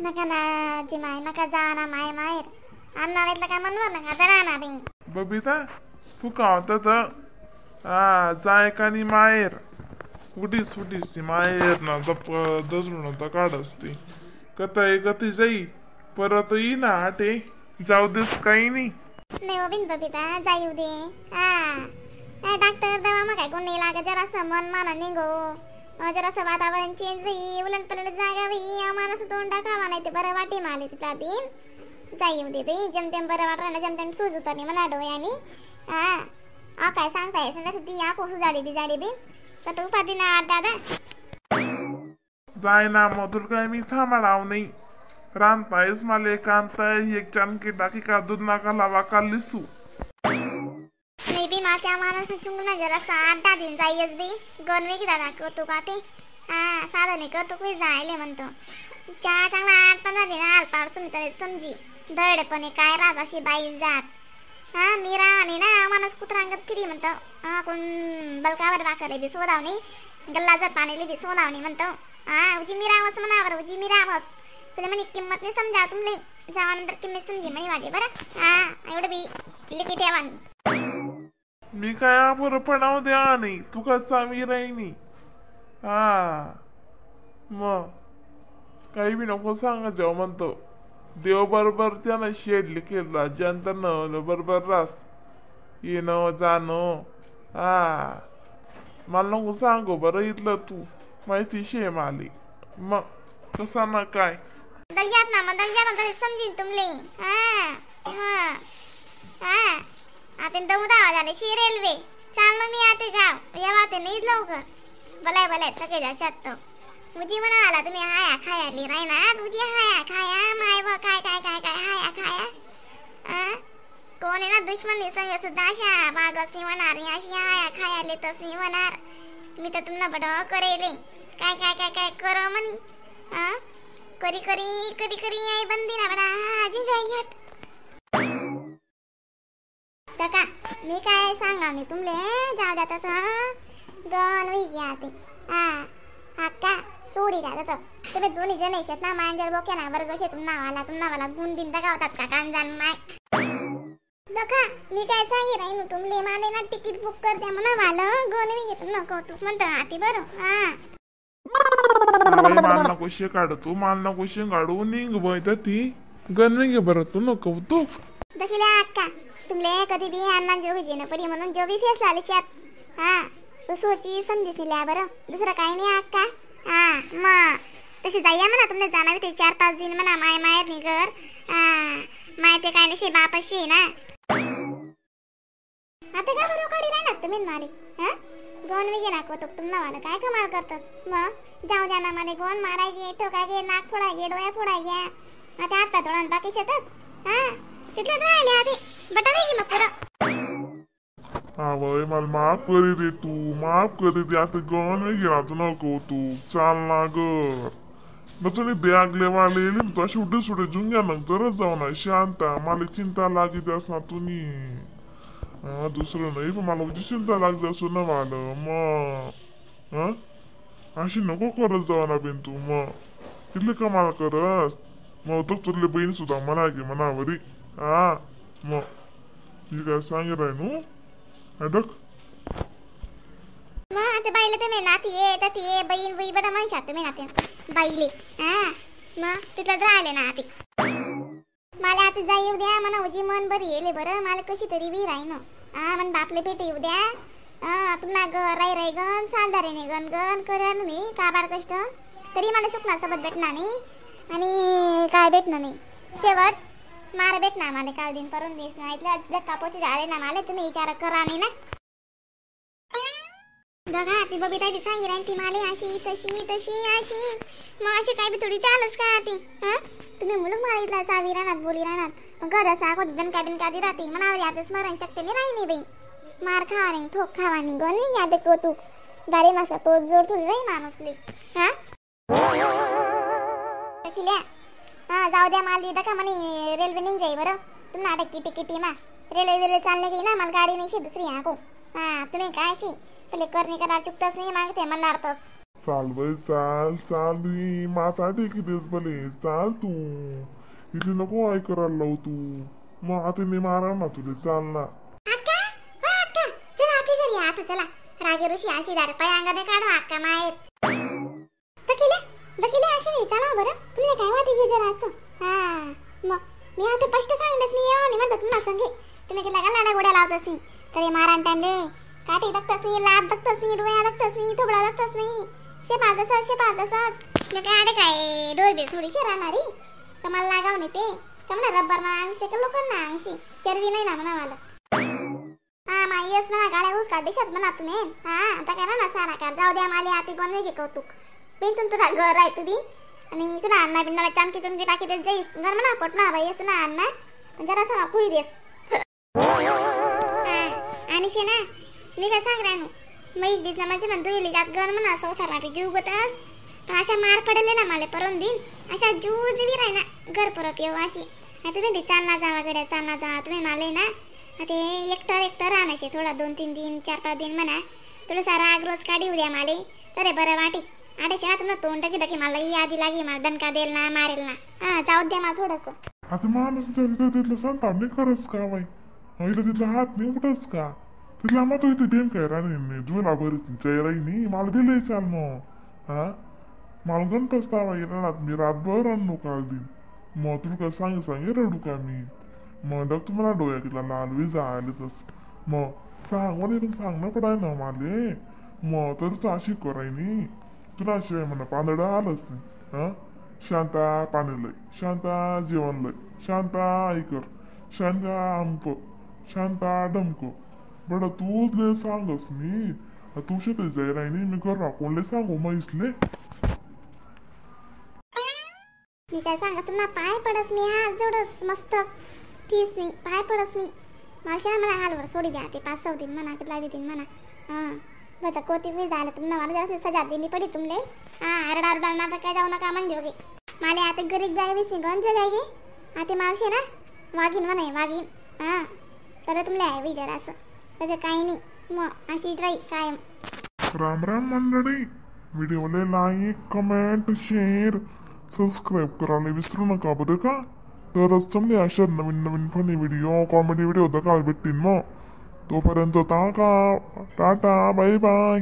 नका ना जिमाय नका जा ना माय माहेर अन्ना इतलं काय म्हणवर नका तर राहणार नाही. बबिता तू का होता तर हा जाय का नाही माहेर उठीस उठीस ती माहेर ना दप दसरून होता काढस ती कथा गती जाई परत येई ना आटे जाऊ देस काही नाही. नाही हो बिन बबिता जाई दे. हा डॉक्टर दवा मग काय कोण नाही लागत जरासं मन माना निघो जरासं वातावरण चेंज होई उलन पलन जागा होई आम्हाला असं तोंड टाकावा नाही ते बरं वाटे माले तिथला दिन जाई दे बाई जमतेम बरं वाटलं ना जमतेम सूज उतरली म्हणा डोळ्यानी. हा आ काय सांगता येत ती या कोसू जाडी बी जाडी बी तर तू उपाधी ना आठ दादा जाय ना मग तुला काय मी थांबाडाव नाही रांधतायस मला कांताय एक चानकी टाकी का दूध नाका लावा का लिसू नाही बी मला त्या माणूस चुंगना जरा आठ दहा दिन जाईयस बी गणवे की दादा कौतुक आते. हा साधं नाही कौतुक बी जायले म्हणतो चार चांगला 8-15 दिन हाल पाडसू मी तर समजी दडपणे काय राहत अशी बाई जात. हा मी राहणे ना माणूस कुत्रांगत फिरी म्हणतो. हा कोण बलकावर भाकर बी सोदावणी गल्ला जर पाणी बी सोदावणी म्हणतो. हा उजी मी रावस म्हणावर उजी मी रावस तुला म्हणे किंमत नाही समजा तुमले जावानंतर किंमत समजी म्हणे माझी बरं. हा एवढं बी लिखी ठेवा. मी काय बरं पणाव द्या नाही तू कसा मी राहिनी. हा मग काही बी नको सांगा जेव्हा म्हणतो देव बरोबर त्यानं शेडले केला जनता न बरोबर रास येणं जाणं. हा मला नको सांगू बरं इथलं तू माहिती शे माली मग कसा ना काय दर्जात ना मग दर्जात ना समजीन तुमले. हा हा हा आता दमू दावा झाले शी रेल्वे चाललो मी आता गाव या वाते नाही लवकर भलाय भलाय थके जाशात तो मुजी म्हणा आला तुम्ही हाया खाया ली राय ना तुझी हाया खाया माय व काय काय काय काय हाया खाया. कोण आहे ना दुश्मन संग सुद्धा अशा बागस म्हणणार अशी हाया खाया ले तसं म्हणणार मी तर तुम्हाला बडं करेले काय काय काय काय कर म्हणी. हा करी करी करी करी आई बंदी ना बडा हाजी जाई. काका मी काय सांगा नाही तुमले जाऊ द्या तसं गण वही घ्या ते. हा अक्का सोडी द्या तसं तुम्ही दोन्ही जण येशात ना मांजर बोक्या ना वर्ग शे तुम नावाला तुम नावाला गुण बिन दगावतात का कांजान माय. दखा मी काय सांगे राहीन तुमले माने ना तिकीट बुक कर द्या म्हणा वालं गण वही घेतो ना कौतुक म्हणतो आती बरं. हा माल नको शे काढ तू माल नको शे काढू निघ बाई तर ती गण घे बरं तू नको कौतुक दखिल्या अक्का तुमले कधी बी अण्णा जोगी जेणं पडी म्हणून जो बी फेस आले शात. हा तू सोची समजीस लिहा बरं दुसरं काही नाही अक्का. हा मग तसे जाईया म्हणा तुमने जाणार ते 4-5 दिन म्हणा माय माहेर निगर. हा माय ते काय नशे बापशी ना आता का बरं काढी राहणार तुम्ही माले. हा गोन विगे ना कौतुक तुमना वाला काय कमाल करतात मग जाऊ द्या ना मला गोन माराय गे ठोकाय गे नाक फोडाय गे डोळ्या फोडाय गे आता हात पाय तोडा बाकी शेतच. हा तिथलं राहिले आधी बटा वेगी मग पुरं. हा बाई मला माफ करी दे तू माफ करी दे आता गण वेगी ना तू नको तू चाल ना ग मग तुम्ही बॅग लेवाले येईल तू अशी उठे सुटे जुंग्या नंतरच जाऊ ना शांत मला चिंता लागली असणार तुम्ही. हा दुसरं नाही पण मला उजी चिंता लागली असू ना मला मग. हा अशी नको करत जाऊ ना बिन तू मग तिथले कमाल करस मग तो तुझले बहीण सुद्धा म्हणा की मनावरी. हा मग मी काय सांगे राय नू अडक मग आता बाईला तुम्ही नाती ये तर ती बहीण बुई बडा म्हणशात तुम्ही नाते बाईले. हा मग तिथलं राहिले ना आती मला आता जाई येऊ द्या म्हणा उजी मन बरी येले बरं मला कशी तरी बी राहीन. हा मन बापले भेट येऊ द्या. हा तुम्हाला ग राई राई गण सालदारेने गण गण करा मी काबाड कष्ट तरी मला सुकना सोबत भेटणार नाही आणि काय भेटणार नाही शेवट मार भेटणार मला काल दिन करून दिस नाही इथल्या धक्का पोची झाले ना मला तुम्ही विचार करा नाही ना. बघा ती बबिता बी सांगी राहीन ती माले अशी तशी तशी अशी मग अशी काय बी थोडी चालच का ती. हा तुम्ही मुलं मला इथला चावी राहणार बोली राहणार मग गदा साखो दणका बिनका दी राहते मनावर आता स्मरण शक्ती नाही राही नाही बाई मार खावा नाही ठोक खावा नाही गं नाही आता कौतुक गाडी मासा तो जोड थोडी राही माणूसली. हा खिल्या हा जाऊ द्या मला दका म्हणे रेल्वे निघ जाई बरं तुम्हाला अटक तिकीटी मा रेल्वे बिल्वे चालले की ना मला गाडी नाही दुसरी हा को. हा तुम्ही काय अशी पहिले करणे करा चुकतच नाही मागते म्हणणार तस. चाल बाई चाल चाल माता टेकी देस भले चाल तू इथली नको आई करायला लावू तू मग आता मी मारा ना तुला चाल ना. अक्का हो अक्का चला आपली घरी आता चला रागे ऋषी अशी दार पाय अंगाने काढू अक्का माहेर दकिले दकिले अशी नाही चला बरं तुला काय वाटे घे जरा असं. हा मग मी आता स्पष्ट सांगितलंच मी येऊ नाही म्हणतो तुम्हाला संगे तुम्ही किती लागा लाडा गोड्या लावत असी तरी मारान टाइमले काठी दखतस नाही लात दखतस नाही डोळ्या दखतस नाही थोबडा दखतस नाही शेपाल तसंच शेपाल तसंच मी काय आडे काय डोरबीर थोडीशी राहणारी का मला लागाव नाही ते का म्हणा रब्बर ना अंगशी का लोकांना अंगशी चरवी नाही ना म्हणा मला. हा मा येस म्हणा गाड्या ऊस काढ देशात म्हणा तुम्ही. हा आता करा ना सारा कार जाऊ द्या मला आती कोण वेगळे कौतुक बिनतून तुला घर आहे तुम्ही आणि तुला अण्णा बिन्नाला चामकी चुमकी टाकी देत जाईस घर म्हणा पोट ना बाई तुला अण्णा जरासा ना कुई देस. आणि शे ना मी काय सांग रानू म्हैस बीस ना म्हणजे म्हणतो येली जात गण म्हणा संसार बी जीव गोतस पण अशा मार पडले ना मला परवून दिन अशा जूज बी राही ना घर परत येऊ अशी. तुम्ही चालना जावा गड्या चालना जावा तुम्ही मला ना ते एकटर एकटर राहण्याचे थोडा 2-3 दिन 4-5 दिन म्हणा थोडासा राग रोज काढी उद्या माले तरे बरं वाटी आडेच्या हात ना तोंड की दकी मला यादी लागी मला दणका देल ना मारेल ना. हा जाऊ द्या मला थोडंसं. आता माणूस तिथलं संताप नाही खरंच का बाई इथं तिथला हात नाही उठच का तिथला मग तो इथे बेम काय राहणार नाही जुना बरीच चेहराही नाही मला बिलही चाल मग. हा मला गण पस्तावा येणार मी रातभर आणलो काल दिन मग तुला काय सांगे सांगे रडू का मी मग डग तुम्हाला डोळ्या तिला लाल विजा आले तस मग सांग मला पण सांगणं पडाय ना माले मग तर अशी करायनी तुला शिवाय म्हणा पांदडं आलंच नाही. हा शांता पाणी लय शांता जेवण लय शांता ऐकर शांता आमक शांता डमक बडा तूच ले सांगस मी तू शेते जाय राहिनी मी घर कोणले सांगू म्हैसले. मी काय सांगा तुम्हाला पाय पडस मी हात जोडस मस्त तीच नाही पाय पडस मी मावशी मला हालवर सोडी द्या ते 5-6 दिन म्हणा किती लावी दिन म्हणा. हां बघा कोती बी झालं तुम्हाला मला जरा सजा दिली पडी तुमले. हां रडा रडा नाटक काय जाऊ नका म्हणजे गे मला आता गरीब गाय विसनी गंज गाय गे आता मावशी ना वागीन म्हणा वागीन. हां तर तुमले आहे बी जरासं त्याचं काही नाही मग अशीच राही कायम. राम राम मंडळी व्हिडिओला like comment share subscribe करायला विसरू नका बरं का. तरच तुमले अशा नवीन नवीन funny video comedy video बघायला भेटतील मग. तोपर्यंत टाटा बाय बाय.